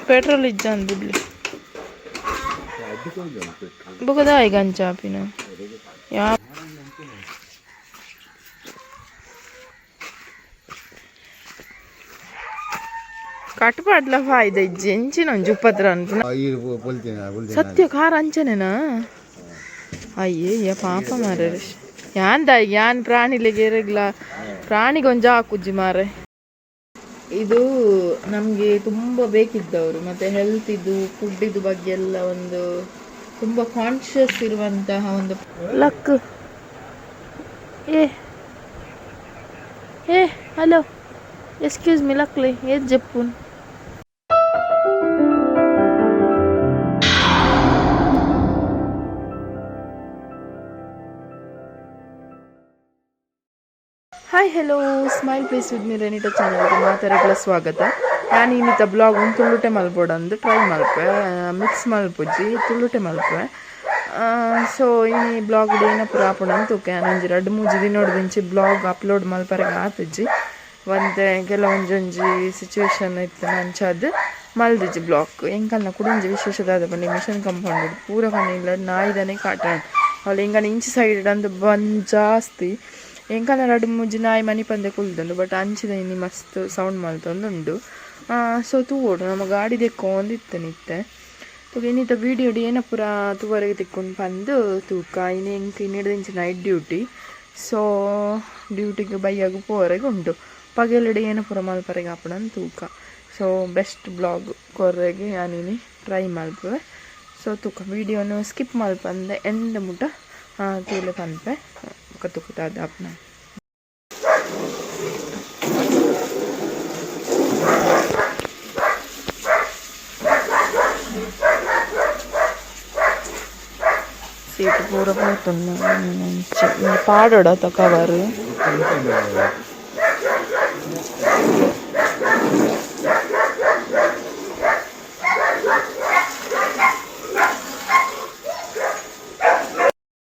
Petrol ಇಜ್ಜಾನ್ ಬುಡ್ಲಿ. ಬೊಕ ದಾಯೆಗ್ ಅಂಚ ಆಪಿನ ಯಾ. ಕಟ್ ಪಾಡ್ಲ ಫಾಯ್ದ ಇಜ್ಜಿ, ಎಂಚಿನ ಒಂಜಿ ಉಪದ್ರ ಅನ್ಪುನ. ಸತ್ಯ ಕಾರ್ ಅಂಚನೆನಾ? ಅಯ್ಯಯ್ಯ ಪಾಪ ಮಾರ್ರೆ. ಯಾನ್ ದಾಯೆ ಯಾನ್ ಪ್ರಾಣಿಲೆಗ್ ಎರೆಗ್ಲ ಪ್ರಾಣಿಗೊಂಜಿ ಆಕುಜ್ಜಿ ಮಾರ್ರೆ. ಇದು ನಮಗೆ ತುಂಬ ಬೇಕಿದ್ದವರು ಮತ್ತು ಹೆಲ್ತ್ ಇದು ಫುಡ್ ಇದು ಬಗ್ಗೆ ಎಲ್ಲ ಒಂದು ತುಂಬ ಕಾನ್ಷಿಯಸ್ ಇರುವಂತಹ ಒಂದು ಲಕ್. ಏ ಏ ಹಲೋ, ಎಕ್ಸ್ಕ್ಯೂಸ್ ಮೀ, ಲಕ್ಲಿ ಏತ್ ಜಪ್ಪುನ್. Hi hello, smile please with me Renita ಚಾನಲ್ಗೆ ಮಾತೆರೆಗ್ಲ ಸ್ವಾಗತ. ನಾನು ಇನ್ನಿತ ಬ್ಲಾಗ್ ಒಂದು ತುಳುಟೆ ಮಲ್ಪೊಡಂದು ಟ್ರೈ ಮಲ್ಪೆ, ಮಿಕ್ಸ್ ಮಲ್ಪುಜಿ, ತುಳುಟೆ ಮಲ್ಪೆ. ಸೊ ಇನಿ ಬ್ಲಾಗ್ ಏನ ಪೂರ ಆಪುಂಡು ತೂಕೆ. ಒಂಜಿ ರಡ್ಡ್ ಮೂಜಿ ದಿನೊಡ್ದಿಂಚಿ ಬ್ಲಾಗ್ ಅಪ್ಲೋಡ್ ಮಲ್ಪರೆಗ್ ಆತುಜಿ. ಒಂತೆ ಕೆಲವೊಂಜೊಂಜಿ ಸಿಚುವೇಶನ್ ಇತ್ತು, ಅಂಚಾದ್ ಮಲ್ದಿಜಿ ಬ್ಲಾಗ್. ಎಂಕಲ್ನ ಕುಡೊಂಜಿ ವಿಶೇಷ ದಾದ ಪಂಡ, ಮಿಷನ್ ಕಂಪೌಂಡ್ ಪೂರ ಪಂಡ ನಾಯಿದನೆ ಕಾಟ. ಅವ್ಲು ಎಂಕಲ್ನ ಇಂಚಿ ಸೈಡ್ ಅಂದ್ ಬಂದ್ ಜಾಸ್ತಿ. ಎಂಕಲ್ನ ರಡ್ಡ್ ಮೂಜಿ ನಾಯಿ ಮನಿಪಂದೆ ಕುಲ್ದುಂಡು, ಬಟ್ ಅಂಚಿದ ಇನಿ ಮಸ್ತ್ ಸೌಂಡ್ ಮಲ್ತೊಂದುಂಡು. ಸೊ ತೂವೊಡು, ನಮ ಗಾಡಿ ದೆಕ್ಕೊಂದಿತ್ತೆ ಇತ್ತೆ. ತೂಕ ಇನ್ನಿತ ವೀಡಿಯೋಡ್ ಏನ ಪೂರ ತೂವರೆಗೆ ತಿಕ್ಕುಂಡು ಪಂದ್ ತೂಕ. ಇನಿ ಎಂಕ್ ಇನಿಡ್ದಿಂಚಿ ನೈಟ್ ಡ್ಯೂಟಿ. ಸೊ ಡ್ಯೂಟಿಗ್ ಬಯ್ಯಗ್ ಪೋವರೆಗ್ ಉಂಡು. ಪಗೆಲುಡು ಏನ ಪೂರ ಮಲ್ಪರೆಗ್ ಆಪುಂಡು ತೂಕ. ಸೊ ಬೆಸ್ಟ್ ಬ್ಲಾಗ್ ಕೊರ್ರೆಗ್ ಯಾನ್ ಇನಿ ಟ್ರೈ ಮಲ್ಪುವೆ. ಸೊ ತೂಕ, ವೀಡಿಯೋನು ಸ್ಕಿಪ್ ಮಲ್ಪಂದೆ ಎಂಡ್ ಮುಟ ತೂಲೆ ಪನ್ಪೆ. ಬೊಕ ತೂಕ ದಾದ ಆಪುನ. ಸೀಟ್ ಪೂರ ಪೋತುಂಡು. ಅಂಚ ಪಾಡೊಡತ ಕವರ್.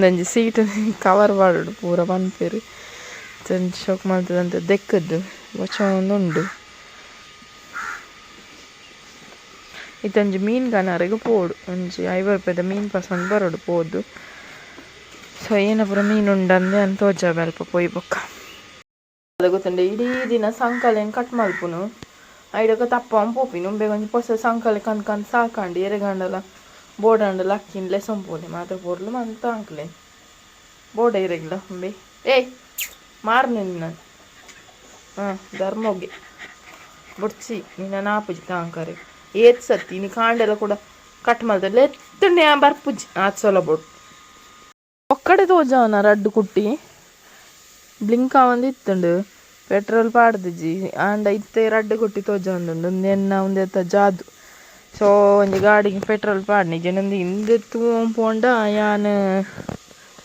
ಒಂಜಿ ಸೀಟ್ ಕವರ್ ಪಾಡೊಡು ಪೂರ ಪನ್ಪೆರ್. ಶೋಕ್ ಮಲ್ತದಂತ ದೆಕ್ಕುದು ಬೊಚೊಂದುಂಡು. ಇತ್ತೊಂಜಿ ಮೀನ್ ಕನರೆಗ್ ಪೋಡು, ಒಂಜಿ 50 ರೂಪಾಯಿದ ಮೀನ್ ಪಸೊಂದು ಬರೊಡು ಪೋದು. ಸೊ ಏನ ಪೂರ ಮೀನ್ ಉಂಡಂದೆ ಅಂತ ತೋಜಾವೆ ಅಲ್ಪ ಪೋಯಿ ಬೊಕ್ಕ. ಗೊತ್ತುಂಡೆ, ಇಡೀ ದಿನ ಸಂಕಲೆನ್ ಕಟ್ ಮಲ್ಪುನು, ಐಡಕ ತಪ್ಪವನ್ ಪೋಪಿನು. ಉಂಬೆಗ್ ಒಂಜಿ ಪೊಸ ಸಂಕಲೆ ಕನ್ ಕನ್ ಸಾಕಂಡು ಎರೆಗಂಡಲ ಬೋಡಾಂಡ ಲಕ್ಕಿನ್ ಲೆಸೊಂಪೋಲಿ ಮಾತ ಪೊರ್ಲು ಮಂತ ಅಂಕ್ಲೆ ಬೋಡ ಇರೆಗ್ಲ ಉಂಬೆ. ಏಯ್ ಮಾರ್ನೆ ನಿನ್ನ ಹಾಂ ಧರ್ಮೊಗೆ ಬೊಡ್ಚಿ ನಿನ್ನ ನಾಪುಜಿ ತಾಂಕರೆ. ಏತ್ ಸತ್ತಿ ಇನಿ ಕಾಂಡೆಲ ಕೂಡ ಕಟ್ ಮಲ್ತ ಲೆತ್ತುಂಡೆ ಬರ್ಪುಜಿ ಆತ್ ಸೊಲ ಬೋಡು. ಒಕ್ಕಡೆ ತೋಜಾವನ ರಡ್ಡ್ ಕುಟ್ಟಿ ಬ್ಲಿಂಕ್ ಆವೊಂದು ಇತ್ತುಂಡು. ಪೆಟ್ರೋಲ್ ಪಾಡ್ದಿಜಿ ಆಂಡ ಇತ್ತೆ ರಡ್ಡ್ ಕುಟ್ಟಿ ತೋಜೊಂದುಂಡು. ಉಂದೆನ್ನ ಉಂದೆತ ಜಾದು. ಸೊ ಒಂಜಿ ಗಾಡಿಗ್ ಪೆಟ್ರೋಲ್ ಪಾಡ್ನಿ ಜನೊಂದು ಇಂದ್ ತೂವೊಂದು ಪೋಂಡ ಯಾನ್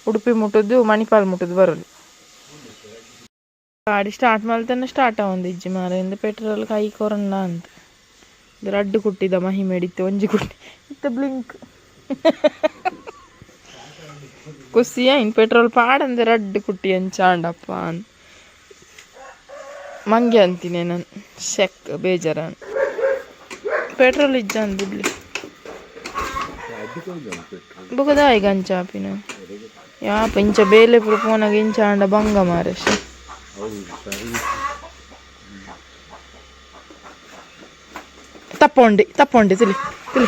ಉಡುಪಿ ಮುಟ್ಟುದು ಮಣಿಪಾಲ್ ಮುಟ್ಟುದು ಬರೊಲಿ. ಗಾಡಿ ಸ್ಟಾರ್ಟ್ ಮಲ್ತನ ಸ್ಟಾರ್ಟ್ ಆವೊಂದಿಜ್ಜಿ ಮಾರ್ರೆ. ಇಂದು ಪೆಟ್ರೋಲ್ ಕೈ ಕೊರಂಡ ಅಂತ್. ಇದು ರಡ್ಡ್ ಕುಟ್ಟಿದ ಮಹಿಮೆಡ್ ಇತ್ತೆ ಒಂಜಿ ಕುಟ್ಟಿ ಇತ್ತೆ ಬ್ಲಿಂಕ್. ಕುಸಿ ಆಯ್ನ್ ಪೆಟ್ರೋಲ್ ಪಾಡಂದೆ ರಡ್ಡ್ ಕುಟ್ಟಿ ಅಂಚಾಂಡಪ್ಪ ಅಂದ್ ಮಂಗೆ ಅಂತೀನಿ ನಾನು ಶೆಕ್ ಬೇಜಾರಾನ್. ಪೆಟ್ರೋಲ್ ಇಜ್ಜಾನ್ ಬುಡ್ಲಿ. ಬೊಕ ದಾಯೆಗ್ ಅಂಚ ಆಪಿನ ಯಾಪ ಇಂಚ ಬೇಲೆ ಪೂರ ಪೋನಗ ಇಂಚ ಆಂಡ ಬಂಗ ಮಾರ್ರೆ. ತಪ್ಪೊಂಡಿ ತಪ್ಪೊಂಡಿ ತುಲಿ ತುಲಿ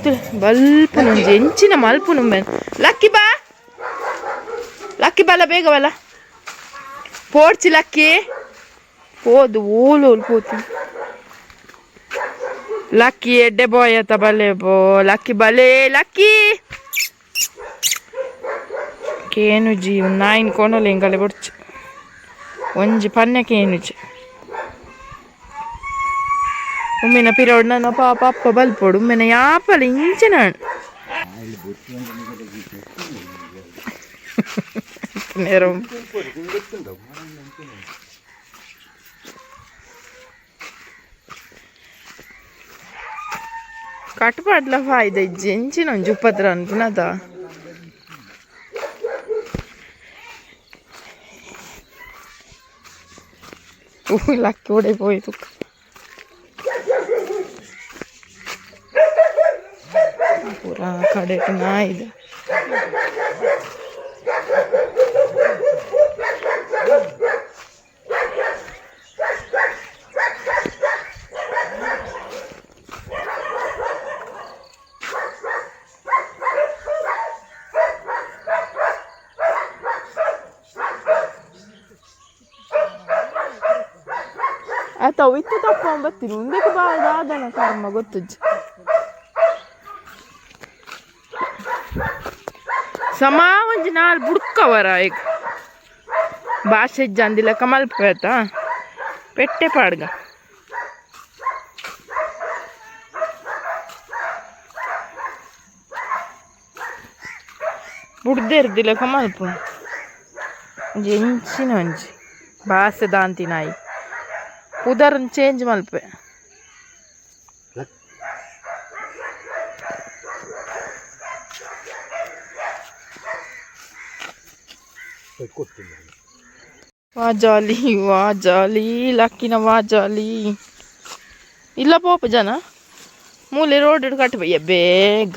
ತುಲಿ ಬಲ್ಪುನೊಂಜಿ ಎಂಚಿನ ಮಲ್ಪುನು ಉಂಬೆನ್. ಲಕ್ಕಿ ಬಾ, ಲಕ್ಕಿ ಬಲ ಬೇಗ ಬಲ. ಪೋಡ್ಚಿ ಲಕ್ಕಿ ಪೋದು ಓಲು ಓಲು ಪೋತು ಲಕ್ಕಿ. ಎಡ್ಡೆ ಬಾಯ್ ಆತ, ಬಲೆ ಬೋ ಲಕ್ಕಿ, ಬಲೆ ಲಕ್ಕಿ. ಕೇನುಜಿ ನಾಯಿನ್ ಕೊನೊಲಿ ಎಂಕಲೆ ಬೊಡ್ಚಿ ಒಂಜಿ ಪನ್ನೆ ಕೇನುಜಿ. ಉಮ್ಮಿನ ಪಿರವುಡು ನನ್ನ ಪಾಪ ಅಪ್ಪ ಬಲ್ಪೊಡು. ಉಮ್ಮೆನ ಯಾಪಲ ಇಂಚಿನ ನೇರ. ಕಟ್ ಪಾಡ್ಲ ಫಾಯ್ದ ಇಜ್ಜಿ, ಎಂಚಿನ ಒಂಜಿ ಉಪದ್ರ ಅನ್ಪುನದ. ಲಕ್ಕಿ ಓಡೆ ಪೋಯಿತು. ಪೂರ ಕಡೆಟ್ ನಾಯಿದ. ಆತ ಇತ್ತು ತಕ್ಕೊಂಬತ್ತೀನಿ ಉಂದಕ್ಕೆ ಬಾಳ ಕರ್ಮ ಗೊತ್ತುಜ್ಜಿ. ಸಮ ಒಂಜಿ ನಾಲ್ ಬುಡ್ಕವರ ಈಗ ಭಾಷೆ ಇಜ್ಜಂದಿಲ್ಲ ಕಮಲ್ಪೇತ ಪೆಟ್ಟೆ ಪಾಡ್ಗ. ಬುಡ್ದೆರ್ದಿಲ್ಲ ಕಮಲ್ಪ ಒಂಜಿ ಎಂಚಿನ ಒಂಜಿ ಭಾಷೆ ದಾಂತಿ ನಾಯಿ ಪುದರ್ನ್ ಚೇಂಜ್ ಮಲ್ಪೆ. ವಾ ಜಾಲಿ ವಾ ಜಾಲಿ ಲಕ್ಕಿನ ವಾ ಜಾಲಿ. ಇಲ್ಲ ಪೋಪ ಜನ ಮೂಲೆ ರೋಡ್ ಕಟ್ಟ ಬೇ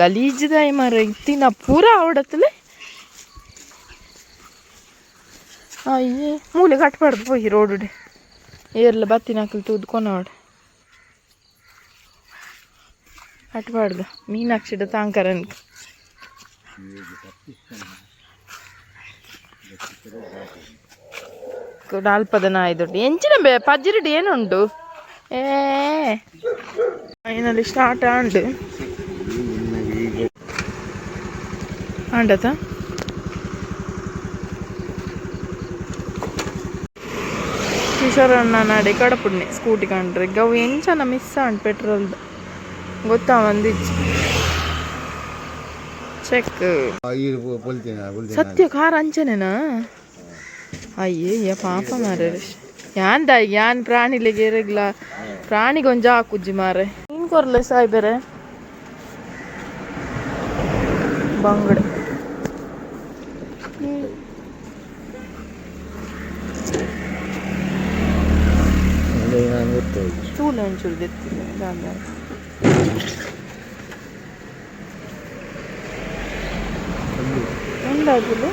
ಗಲೀಜ್ದಾಯಿ ಮಾರ ಇತ್ತಿನ ಪೂರ ಅವಡತ್ತಲೆ. ಅಯ್ಯೇ ಮೂಲೆ ಕಟ್ಬಾರ್ದು ಪೋಯಿ ರೋಡ್ ಏರ್ಲ ಬತ್ತಿನ ಹಾಕಲು ತೂದು ಕೊನೋಡು ಕಟ್ಬಾರ್ದು ಮೀನಾಕ್ಷಿಡ ತಾಂಕರನ್ಕ. ಅಲ್ಪದ ನಾಯಿದೊಡ್ಡು ಎಂಚಿನ ಬೇ ಪಜ್ಜಿರಡ್ ಏನುಂಡು ಏ ಫೈನಲಿ ಸ್ಟಾರ್ಟ್ ಆಂಡ್ ಆಂಡತ. ಕಿಶೋರಣ್ಣ ನಡೆ ಕಡಪುಡ್ನೆ ಸ್ಕೂಟಿ ಕಂಡ್ರೆ ಗವ್ ಎಂಚನ ಮಿಸ್ ಆಂಡ್ ಪೆಟ್ರೋಲ್ದ ಗೊತ್ತಾ ಒಂದಿಜ್ಜಿ ಚೆಕ್. ಸತ್ಯ ಕಾರ್ ಅಂಚನೆನಾ? ಅಯ್ಯಯ್ಯ ಪಾಪ ಮಾರೆ. ಯಾನ್ ದಾಯಿ ಯಾನ್ ಪ್ರಾಣಿಲೆಗೆ ಎರೆಗ್ಲ ಪ್ರಾಣಿಗೊಂಜ ಹಾಕುಜ್ಜಿ ಮಾರೆ. ಮೀನ್ ಕೊರ್ಲೆ ಸಾಯ್ಬೇರೆ ಬಂಗಡೆ. ತೂಲೆ ಒಂಚೂರು ದೆತ್ತಿದೆ ದಾದ. ಉಂಡಾಗುಲು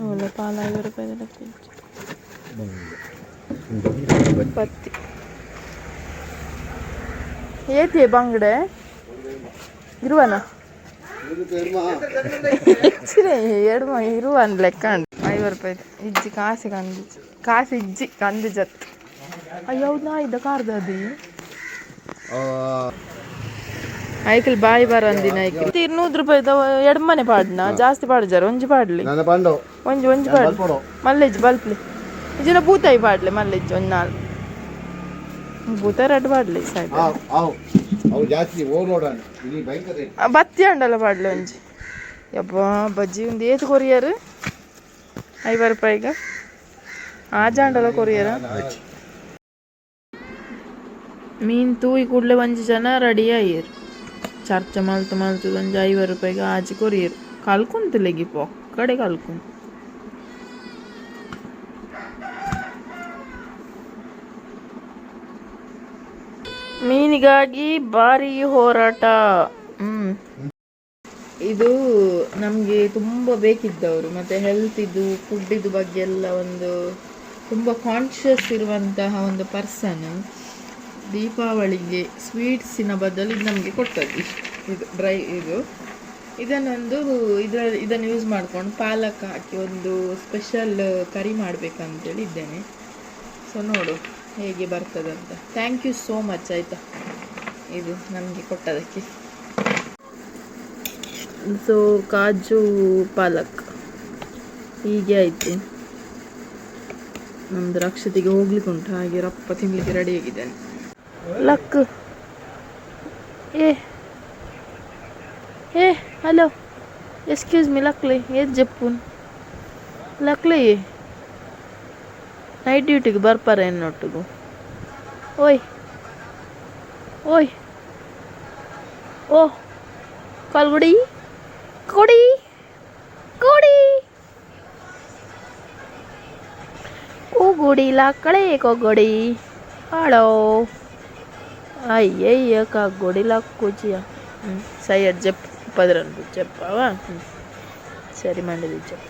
ಓಲೆ ಪಾಲ 50 ರೂಪಾಯಿ ಪತ್ತಿ ಏತಿ ಬಂಗಡೆ ಇರುವನ ಎಡ್ಮ ಇರುವನ್ ಲೆಕ್ಕ 50 ರೂಪಾಯಿ ಇಜ್ಜಿ ಕಾಸು ಕಂದು ಕಾಸು ಇಜ್ಜಿ ಕಂದು ಜತ್. ಅಯ್ಯೋ ನಾ ಇದ್ದ ಕಾರ್ದ ಅದು ಐಕಲ್ ಬಾಯಿ ಬರಂದಿನ ಐಕಲ್ 200 ರೂಪಾಯಿ ಎಡ್ಮನೆ ಪಾಡ್ನ ಜಾಸ್ತಿ ಪಾಡ್ಜಾರ ಒಂಜಿ ಪಾಡ್ಲಿ ಒಂಜಿ ಒಂಜಿ ಪಾಡ್ಲಿ ಮಲ್ಲೆಜ್ಜಿ ಬಲ್ಪ್ಲಿ ಇಜಿನ ಬೂತಾಯಿ ಪಾಡ್ಲೆ ಮಲ್ಲೆಜ್ಜಿ ಒಂಜಿ ನಾಲ್ ಬೂತಾಯಿ ರಡ್ಡ್ ಪಾಡ್ಲಿ ಸಾಯ್ಬ ಬತ್ತಿ ಅಂಡಲ ಪಾಡ್ಲೆ ಒಂಜಿ. ಯಬ್ಬಾ ಬಜ್ಜಿ ಒಂದು ಏತ್ ಕೊರಿಯರ್ 50 ರೂಪಾಯಿಗ ಆಜಾಂಡಲ ಕೊರಿಯರ. ಮೀನ್ ತೂಯಿ ಕೂಡಲೇ ಒಂಜಿ ಜನ ರೆಡಿ ಆಯೆರ್ ಚರ್ಚೆ ಮಲ್ತು ಮಲ್ತು ಒಂಜಿ 50 ರೂಪಾಯಿಗೆ ಆಜಿ ಕೊರಿಯರ್ ಕಲ್ಕುಂತುಲೆಗಿ ಪೊಕ್ಕಡೆ ಕಲ್ಕುನ್. ಮೀನಿಗಾಗಿ ಭಾರಿ ಹೋರಾಟ. ಇದು ನಮಗೆ ತುಂಬ ಬೇಕಿದ್ದವರು ಮತ್ತು ಹೆಲ್ತ್ ಇದು ಫುಡ್ ಇದು ಬಗ್ಗೆ ಎಲ್ಲ ಒಂದು ತುಂಬ ಕಾನ್ಷಿಯಸ್ ಇರುವಂತಹ ಒಂದು ಪರ್ಸನ್ ದೀಪಾವಳಿಗೆ ಸ್ವೀಟ್ಸಿನ ಬದಲು ಇದು ನಮಗೆ ಕೊಟ್ಟದ್ದು. ಇಷ್ಟು ಇದು ಡ್ರೈ ಇದು ಇದನ್ನೊಂದು ಇದನ್ನು ಯೂಸ್ ಮಾಡಿಕೊಂಡು ಪಾಲಕ್ ಹಾಕಿ ಒಂದು ಸ್ಪೆಷಲ್ ಕರಿ ಮಾಡಬೇಕಂತೇಳಿ ಇದ್ದೇನೆ. ಸೊ ನೋಡು ಹೇಗೆ ಬರ್ತದಂತ. Thank you so much ಆಯಿತಾ ಇದು ನಮಗೆ ಕೊಟ್ಟದಕ್ಕೆ. ಸೊ ಕಾಜು ಪಾಲಕ್ ಹೀಗೆ ಆಯಿತು. ನಮ್ಮದು ರಕ್ಷತೆಗೆ ಹೋಗ್ಲಿಕ್ಕೆ ಉಂಟು, ಹಾಗೆ ರಪ್ಪ ತಿನ್ನಲಿಕ್ಕೆ ರೆಡಿ ಆಗಿದ್ದೇನೆ. ಲಕ್ ಏ ಏ hello excuse me ಲಕ್ಲಿ ಏದ್ ಜಪ್ಪುನ್ ಲಕ್ಲಿ ನೈಟ್ ಡ್ಯೂಟಿಗೆ ಬರ್ಪಾರ ಎನ್ನೊಟ್ಟಿಗೂ. ಓಯ್ ಓಯ್ ಓ ಕಾಲ್ಗುಡಿ ಕೊಡಿ ಕೊಡಿ. ಗುಡಿ ಲಕ್ಕಳೆ ಕೊಗೊಡಿ ಹಾಳೋ. ಅಯ್ಯಯ್ಯ, ಕಗ್ಗೊಡಿ ಲಕ್ಕುಜಿಯ. ಸೈಯಡ್ ಜಪ್ ಪದ್ರನ್ ಜಪ್ಪಾವ. ಸರಿ ಮಾಡಿದ ಜಪ್.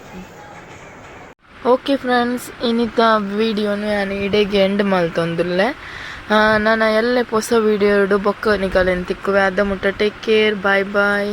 ಓಕೆ ಫ್ರೆಂಡ್ಸ್, ಇನ್ನಿತ ವಿಡಿಯೋನು ಯಾನ್ ಇಡೆಗ್ ಎಂಡ್ ಮಲ್ತೊಂದುಲ್ಲೆ. ನನ ಎಲ್ಲೆ ಪೊಸ ವಿಡಿಯೋಡು ಬೊಕ್ಕ ನಿಕಲೆನ್ ತಿಕ್ಕುವೆ. ಅದ ಮುಟ್ಟ ಟೇಕ್ ಕೇರ್, ಬಾಯ್ ಬಾಯ್.